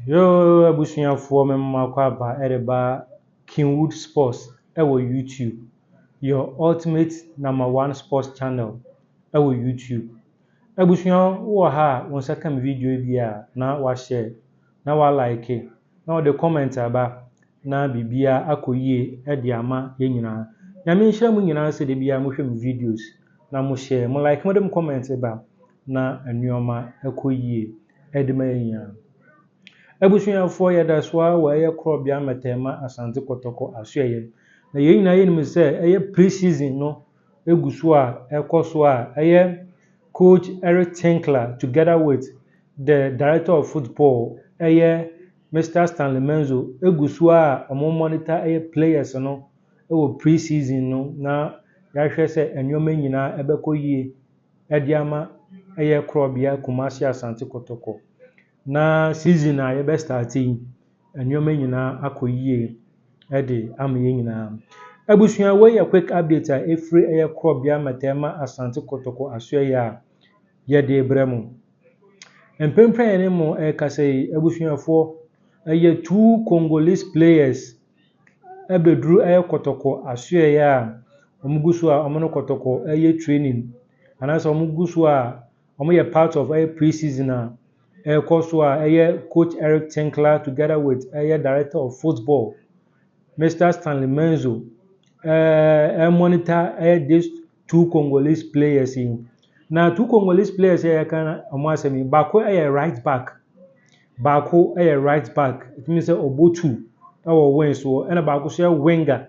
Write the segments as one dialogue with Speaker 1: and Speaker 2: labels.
Speaker 1: Yoo, abusuafoɔ, mema mo akwaaba ɛreba Kingwood Sports ɛwɔ YouTube, your ultimate number one sports channel ɛwɔ YouTube. Abusua, wowɔ ha a, wo nsa ka me video yi bi a, na wahyɛ na walike na wɔde comment aba na biribiara akɔ yie ɛde ama yɛn nyinaa. Nyame nhyira mo nyinaa sɛ da biara mohwɛ me videos na mo share, mo like, mode mo comment ba na nneɛma ɛkɔ yie ɛde ma yɛn nyinaa. Abusuafoɔ, yɛda so ara wɔ ɛyɛ Korɔbea Mɛtɛɛma Asante Kɔtɔkɔ asoɛyɛ. Na yɛn nyinaa yɛnim sɛ ɛyɛ pre-season no egu so a ɛkɔ so a ɛyɛ Coach Eric Tinkler together with the director of football, ɛyɛ Mr Stanley Menzo, egu so a wɔn monitor ɛyɛ players no ɛwɔ pre-season no na yɛahwɛ sɛ nneɛma nyinaa ɛbɛkɔ yie ɛde ama ɛyɛ Korɔbea Kumasi Asante Kɔtɔkɔ. Na season a yɛbɛ start yi, nneɛma nyinaa akɔ yie ɛde ama yɛn nyinaa. Abusua, wei yɛ quick update a ɛfiri ɛyɛ Korɔbea Mɛtɛɛma Asante Kɔtɔkɔ asoɛyɛ a yɛde brɛ mo. Mprempren a yɛne mo ɛrekasa yi, abusuafoɔ, ɛyɛ two Congolese players ɛbɛduru ɛyɛ Kɔtɔkɔ asoɛyɛ a wɔn gu so a wɔne Kɔtɔkɔ ɛreyɛ training anaasɛ wɔn gu so a wɔyɛ part of ɛyɛ pre-season a ɛrekɔ so a ɛyɛ Coach Eric Tinkler together with ɛyɛ director of football, Mr Stanley Menzo, ɛɛ monitor ɛyɛ these two Congolese players yi. Na two Congolese players a yɛka wɔn asɛm yi, baako yɛ right back, baako yɛ right back, it means sɛ ɔbɔ two ɛwɔ wing so, ɛna baako nso yɛ winger.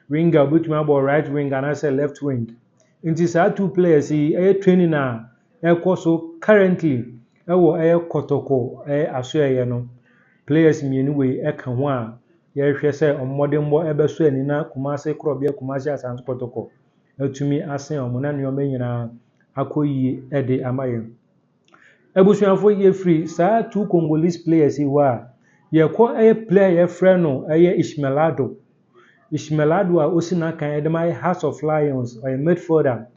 Speaker 1: Winger, obetumi abɔ right wing anaasɛ left wing. Nti saa two players yi, ɛyɛ training a ɛrekɔ so currently ɛwɔ ɛyɛ Kɔtɔkɔ ɛyɛ asoɛyɛ no, players mmienu wei ɛka ho a yɛrehwɛ sɛ wɔn mmɔdemmɔ ɛbɛsɔ ani na Kumase Korɔbea Kumase Asante Kɔtɔkɔ atumi asen wɔn na nneɛma nyinaa akɔ yie ɛde ama yɛn. Abusuafoɔ, yɛfiri saa two Congolese players yi hɔ a, yɛkɔ ɛyɛ player yɛfrɛ no ɛyɛ Ishmael Addo. Ishmael Addo a osi n'akan ɛde ma Hearts of Lions, ɔyɛ midfielder.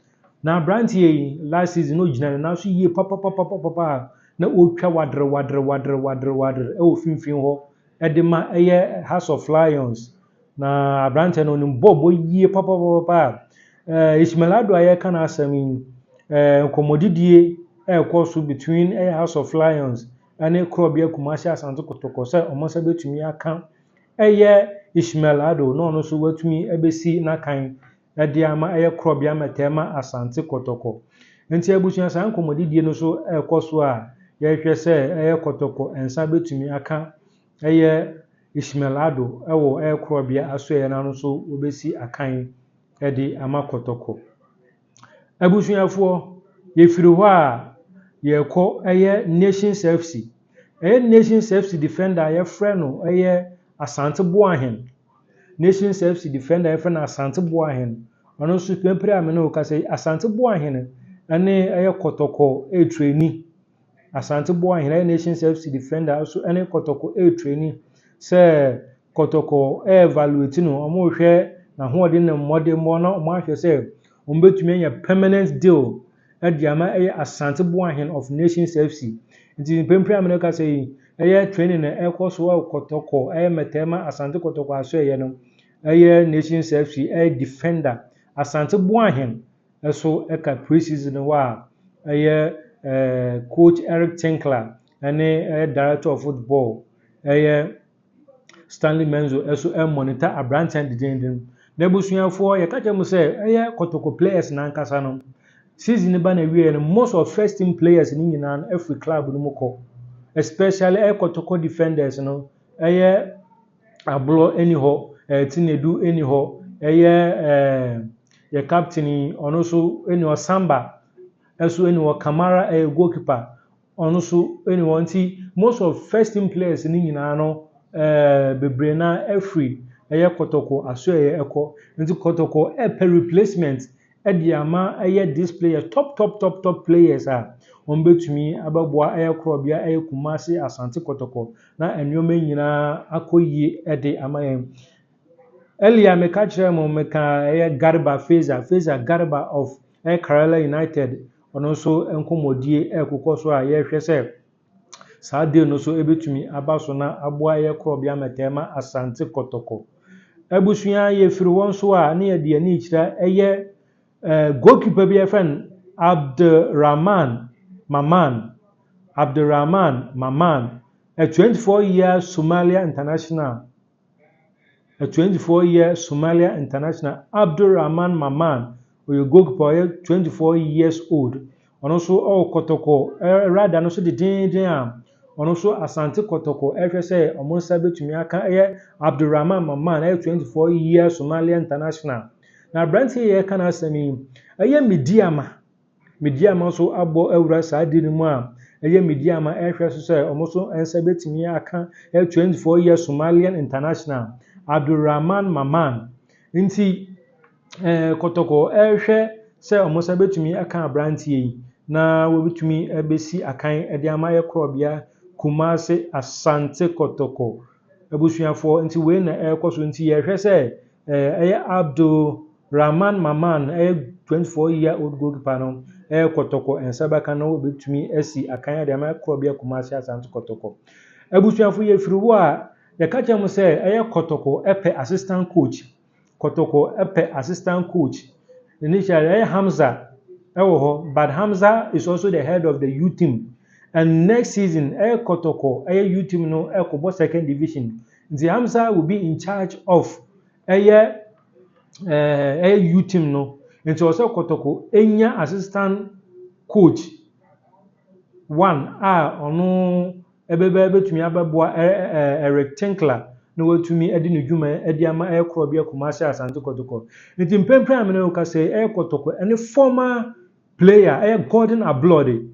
Speaker 1: Na aberanteɛ yi, last season no, ogyina ne nan so yie papapapapapa a na ɔretwa wadere wadere wadere wadere wadere ɛwɔ mfimfini hɔ ɛde ma ɛyɛ Hearts of Lions. Na aberanteɛ no, onim bɔɔl yie papapapa a Ishmael Addo a yɛreka n'asɛm yi, nkɔmmɔdidie ɛrekɔ so between ɛyɛ Hearts of Lions ɛne Korɔbea Kumasi Asante Kotoko sɛ wɔn nsa bɛtumi aka ɛyɛ Ishmael Addo na ɔno nso watumi abɛsi n'akan ɛde ama ɛyɛ Korɔbea Mɛtɛɛma Asante Kɔtɔkɔ. Nti abusua, saa nkɔmmɔdidie no nso ɛrekɔ so a yɛrehwɛ sɛ ɛyɛ Kɔtɔkɔ nsa bɛtumi aka ɛyɛ Ishmael Addo ɛwɔ ɛyɛ Korɔbea asoɛeɛ no nso wɔbɛsi akan ɛde ama Kɔtɔkɔ. Abusuafoɔ, yɛfiri hɔ a yɛrekɔ ɛyɛ Nations FC. Ɛyɛ Nations FC defender a yɛfrɛ no ɛyɛ Asante Boahen. Nations FC defender a yɛfrɛ no Asante Boahen. Ɔno nso, pempere a me ne wo kasa yi, Asante Boahen ɛne ɛyɛ Kɔtɔkɔ ɛretrain. Asante Boahen, ɛyɛ Nations FC defender, nso ɛne Kɔtɔkɔ ɛretrain sɛ Kɔtɔkɔ ɛevaluate no, wɔrehwɛ n'ahoɔden ne mmɔdemmɔ na wɔahwɛ sɛ wɔbɛtumi anya permanent deal ɛde ama ɛyɛ Asante Boahen of Nations FC. Nti mpempere a me ne wo kasa yi, ɛyɛ training na ɛrekɔ so ɛwɔ Kɔtɔkɔ, ɛyɛ Mɛtɛɛma Asante Kɔtɔkɔ asoɛyɛ no, ɛyɛ Nations FC ɛyɛ defender Asante Boahen ɛso ɛka pre-season hɔ a ɛyɛ coach Eric Tinkler ɛne ɛyɛ director of football, ɛyɛ Stanley Menzo, ɛso ɛmonitor aberanteɛ dedenden. Na abusuafoɔ, yɛka kyerɛ mu sɛ ɛyɛ Kɔtɔkɔ players n'ankasa no, season no ba na wie no, most of first team players no nyinaa no afiri club no mu kɔ, especially ɛyɛ Kɔtɔkɔ defenders no. Ɛyɛ Aborɔ ɛni hɔ, Tinedu ɛni hɔ, ɛyɛ yɛ captain yi, ɔno nso ɛni hɔ, Samba ɛso ɛni hɔ, Kamara ɛyɛ goalkeeper, ɔno nso ɛni hɔ. Nti most of first team players no nyinaa no, bebree naa afiri ɛyɛ Kɔtɔkɔ asoɛyɛ ɛkɔ. Nti Kɔtɔkɔ ɛpɛ replacement ɛde ama ɛyɛ this players, top top top top players a wɔn bɛtumi abɛboa ɛyɛ Korɔbea, ɛyɛ Kumasi Asante Kɔtɔkɔ na nneɛma nyinaa akɔ yie ɛde ama yɛn. Earlier meka kyerɛ mo, meka ɛyɛ Garba Faisal, Faisal Garba of ɛyɛ Karela United, ɔno nso nkɔmmɔdie ɛrekokɔ so a yɛrehwɛ sɛ Saa deal no nso bɛtumi aba so na aboa ɛyɛ Korɔbea Mɛtɛɛma Asante Kɔtɔkɔ. Abusua, yɛfiri hɔ nso a, ne yɛde ani kyerɛ ɛyɛ goalkeeper bi a yɛfrɛ no Abdulrahman Maman. Abdulrahman Maman, a 24-year Somalia international, a 24-year Somalia international, Abdulrahman Maman, ɔyɛ goalkeeper, ɔyɛ 24 years old. Ɔno nso ɔwɔ Kɔtɔkɔ radar no so dedeenden a ɔno nso Asante Kɔtɔkɔ ɛhwɛ sɛ ɔmo nsa bɛtumi aka ɛyɛ Abdulrahman Maman, ɛyɛ 24-year Somalia international. Na aberanteɛ yi yɛka n'asɛm yi, ɛyɛ Medeama. Medeama nso abɔ awura saa di no mu a ɛyɛ Medeama ɛhwɛ so sɛ ɔmo nso nsa bɛtumi aka ɛyɛ 24-year Somalian international Abdulrahman Maman. Nti Kɔtɔkɔ ɛrehwɛ sɛ ɔmo nsa bɛtumi aka aberanteɛ yi na wɔbɛtumi ɛbɛsi akan ɛde ama yɛ Korɔbea Kumase Asante Kɔtɔkɔ. Abusuafoɔ, nti wei na ɛrekɔ so. Nti yɛhwɛ sɛ ɛyɛ Abdulrahman Maman, ɛyɛ 24 year old goalkeeper no, ɛyɛ Kɔtɔkɔ nsa bɛka no, wɔbɛtumi asi akan ɛde ama Korɔbea Kumase Asante Kɔtɔkɔ. Abusuafo, yɛfiri hɔ a, yɛka kyerɛ mo sɛ ɛyɛ Kɔtɔkɔ ɛpɛ assistant coach. Kɔtɔkɔ ɛpɛ assistant coach. Initially ɛyɛ Hamza ɛwɔ hɔ, but Hamza is also the head of the youth team, and next season ɛyɛ Kɔtɔkɔ ɛyɛ youth team no ɛkɔbɔ second division, nti Hamza will be in charge of ɛyɛ youth team no. Nti ɔsɛ Kɔtɔkɔ enya assistant coach one a ɔno ɛbɛbɛ bɛtumi abɛboa ɛ ɛ Eric Tinkler na watumi ɛde ne dwuma ɛde ama ɛyɛ Korɔbea Kumasi Asante Kɔtɔkɔ. Nti mpɛmpɛn a mene wo kasa yi, ɛyɛ Kɔtɔkɔ ɛne former player ɛyɛ Gordon Ablode,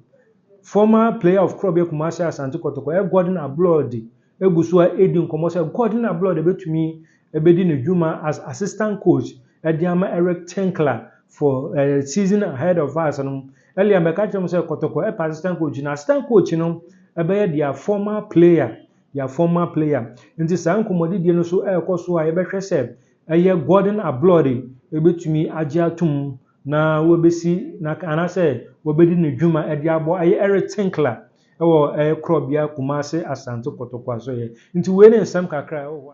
Speaker 1: former player of Korɔbea Kumasi Asante Kɔtɔkɔ, ɛyɛ Gordon Ablode, egu so a edi nkɔmɔ sɛ Gordon Ablode bɛtumi ɛbɛdi ne dwuma as assistant coach ɛde ama Eric Tinkler for season ahead of us no. Earlier mɛka kyerɛ mo sɛ Kɔtɔkɔ ɛpɛ assistant coach, na assistant coach no ɛbɛyɛ their former player, their former player. Nti saa nkɔmmɔdidie no so ɛrekɔ so a yɛbɛhwɛ sɛ ɛyɛ Gordon Ablode ɛbɛtumi agye atom na wɔbɛsi na anaasɛ wɔbɛdi ne dwuma ɛde abɔ ɛyɛ Eric Tinkler ɛwɔ ɛyɛ Korɔbea Kumase Asante Kɔtɔkɔ asoyɛ. Nti wei ne nsɛm kakra a ɛwɔ hɔ.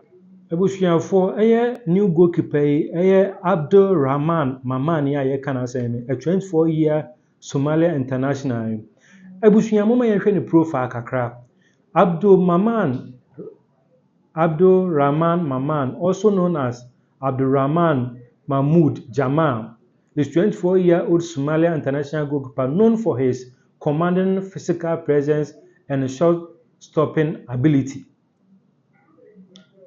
Speaker 1: Abusuafoɔ, ɛyɛ new goalkeeper yi, ɛyɛ Abdul Rahman Maman yi a yɛka n'asɛm yi, a 24 year Somalia international yi. Abusua, moma yɛnhwɛ ne profile kakra. Abdul Maman, Abdul Rahman Maman, also known as Abdulrahman Mahmoud Jamal, is 24-year-old Somalia international goalkeeper known for his commanding physical presence and shot-stopping ability.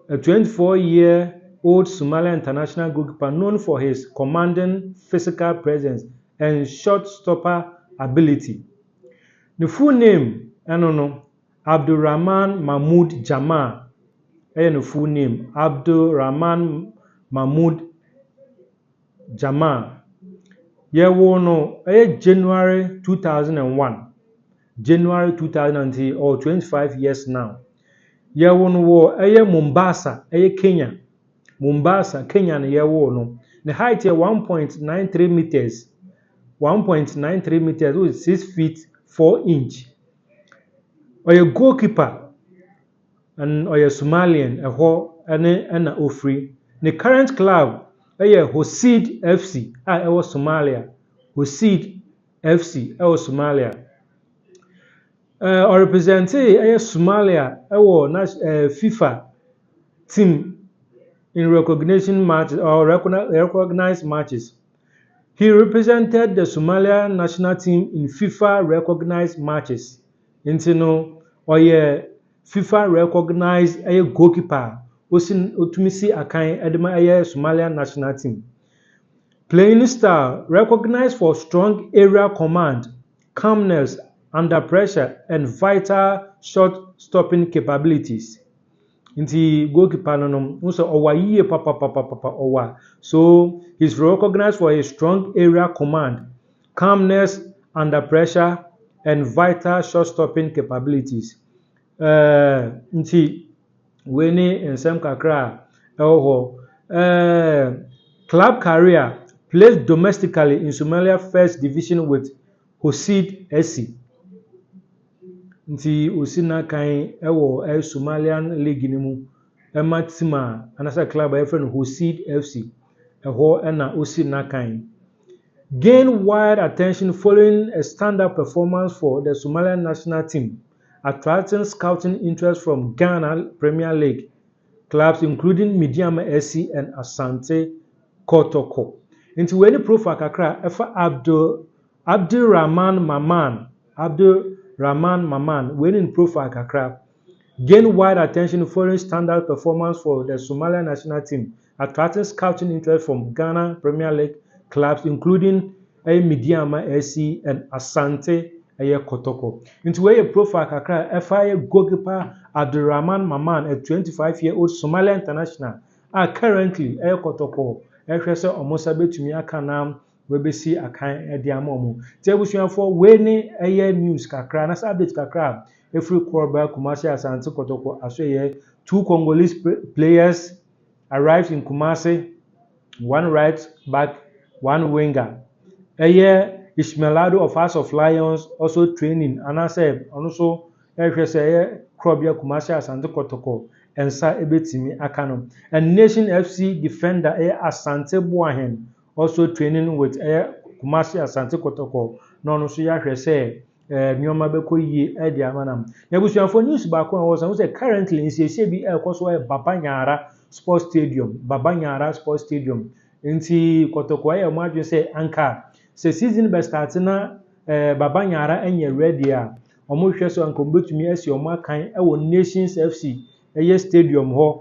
Speaker 1: A 24-year-old Somalia international goalkeeper known for his commanding physical presence and shot-stopper ability. Ne full name ɛno no, Abdulrahman Mahmoud Jamal ɛyɛ ne full name, Abdulrahman Mahmoud Jamal. Yɛwoo no ɛyɛ January 2001, January 2000, nti ɔwɔ 25 years now. Yɛwoo no wɔ ɛyɛ Mombasa, ɛyɛ Kenya. Mombasa, Kenya na yɛwoo no. Ne height yɛ 1.93 meters, 1.93 meters, which is 6 feet 4 inch. Ɔyɛ goalkeeper and ɔyɛ Somalian, ɛhɔ ɛne ɛna ofiri. Ne current club ɛyɛ Horseed FC a ɛwɔ Somalia. Horseed FC ɛwɔ Somalia. Ɔrepresente ɛyɛ Somalia ɛwɔ FIFA team in recognition matches or recognized matches. He represented the Somalia national team in FIFA recognized matches. Nti no, ɔyɛ FIFA recognized ɛyɛ goalkeeper a osi otumi si akan ɛde ma ɛyɛ Somalia national team. Playing style: recognized for strong aerial command, calmness under pressure and vital shot stopping capabilities. Nti goalkeeper no nso ɔwa yie papapapapa, ɔwa. So he's recognized for his strong aerial command, calmness under pressure and vital shot stopping capabilities. Nti wei ne nsɛm kakra a ɛwɔ hɔ. Club career: plays domestically in Somalia First Division with Horseed SC. Nti osi n'akan wɔ ɛyɛ Somalian League no mu ɛma team a anaasɛ club a yɛfrɛ no Horseed FC. Ɛhɔ ɛna osi n'akan. Gain wide attention following a standout performance for the Somalian national team, attracting scouting interest from Ghana Premier League clubs including Medeama SC and Asante Kotoko. Nti wei ne profile kakra a ɛfa Abdulrahman Maman. Abdulrahman Maman, wei ne profile kakra. Gain wide attention following standout performance for the Somalia national team, attracting scouting interest from Ghana Premier League clubs including ɛyɛ Medeama SC and Asante ɛyɛ Kotoko. Nti wei yɛ profile kakra a ɛfa ɛyɛ goalkeeper Abdulrahman Maman, a 25 year old Somalian international a currently ɛyɛ Kotoko ɛhwɛ sɛ ɔmo nsa bɛtumi aka nam wɔbɛsi akan ɛde ama ɔmo. Nti abusuafoɔ, wei ne ɛyɛ news kakra anaasɛ update kakra a ɛfiri Korɔbea Kumasi Asante Kotoko aso. Two Congolese players arrived in Kumasi, one right back, one winger. Ɛyɛ Ishmael Ado of House of Lions also training anaasɛ ɔno nso ɛrehwɛ sɛ ɛyɛ Korɔbea Kumasi Asante Kotoko nsa ɛbɛtumi aka no. And Nation FC defender ɛyɛ Asante Boahen also training with ɛyɛ Kumasi Asante Kotoko, na ɔno nso yɛahwɛ sɛ nneɛma bɛkɔ yie ɛde ama nam. Na abusuafoɔ, news baako a ɛwɔ sɛ currently nsiesie bi ɛrekɔ so ɛyɛ Baba Yara Sports Stadium. Baba Yara Sports Stadium nti Kɔtɔkɔ ɛyɛ wɔn adwene sɛ anka sɛ season bɛ start na Baba Yara nyɛ ready a, wɔn hwɛ so anka wɔn bɛtumi asi wɔn akan ɛwɔ Nations FC ɛyɛ stadium hɔ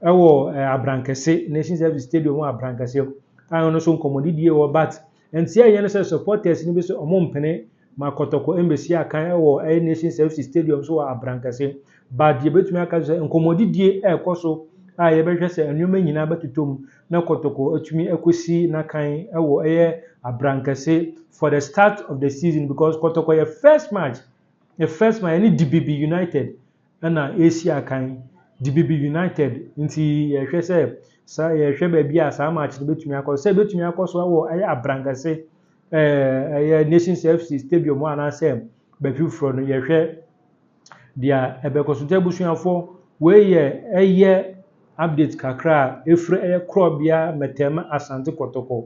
Speaker 1: ɛwɔ Abrankɛse, Nations FC stadium wɔ Abrankɛse a ɔno nso nkɔmmɔdidie wɔ, but nti ɛyɛ no sɛ supporters no bi sɛ wɔn mpene ma Kɔtɔkɔ mbɛsi akan ɛwɔ ɛyɛ Nations FC stadium so wɔ Abrankɛse. But deɛ bɛtumi aka sɛ nkɔmmɔdidie ɛrekɔ so a yɛbɛhwɛ sɛ nneɛma nyinaa bɛtotɔ mu na Kɔtɔkɔ atumi akɔsi n'akan ɛwɔ ɛyɛ Abrankɛse for the start of the season, because Kɔtɔkɔ yɛ first match, yɛ first match ɛne DBB United ɛna esi akan, DBB United. Nti yɛhwɛ sɛ saa yɛhwɛ baabi a saa match no bɛtumi akɔ, sɛ bɛtumi akɔ so ɛwɔ ɛyɛ Abrankɛse, ɛyɛ Nations FC stadium hɔ anaasɛ baabi foforɔ no, yɛhwɛ deɛ ɛbɛkɔ so. Nti abusuafoɔ, wei yɛ ɛyɛ update kakra a efiri ɛyɛ Korɔbea Mɛtɛɛma Asante Kɔtɔkɔ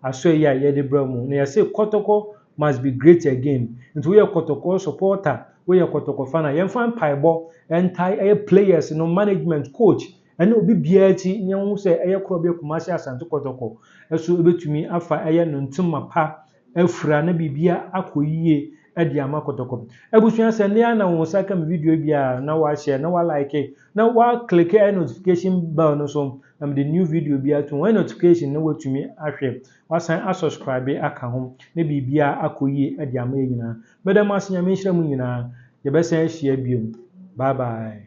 Speaker 1: aso yi a yɛde brɛ mu. Na yɛsɛ Kɔtɔkɔ must be great again. Nti woyɛ Kɔtɔkɔ supporter, woyɛ Kɔtɔkɔ fan a, yɛmfa mpaebɔ ɛntae ɛyɛ players no, management, coach ɛne obi biara akyi ne ho sɛ ɛyɛ Korɔbea Kumasi Asante Kɔtɔkɔ ɛso ebɛtumi afa ɛyɛ no ntoma pa afura na biribia akɔ yie ɛde ama Kɔtɔkɔ. Abusua, sɛ nne ana wɔn nsa ka mi video bi a, na wahyɛ na walike na waclick ɛyɛ notification bell no so na mede new video bi ato wɔn notification na watumi ahwɛ, wasan asubscribe aka ho na biribia akɔ yie ɛde ama yɛn nyinaa. Mɛda mo ase, Nyame nhyira mu nyinaa. Yɛbɛsan ahyia biom. Bye bye.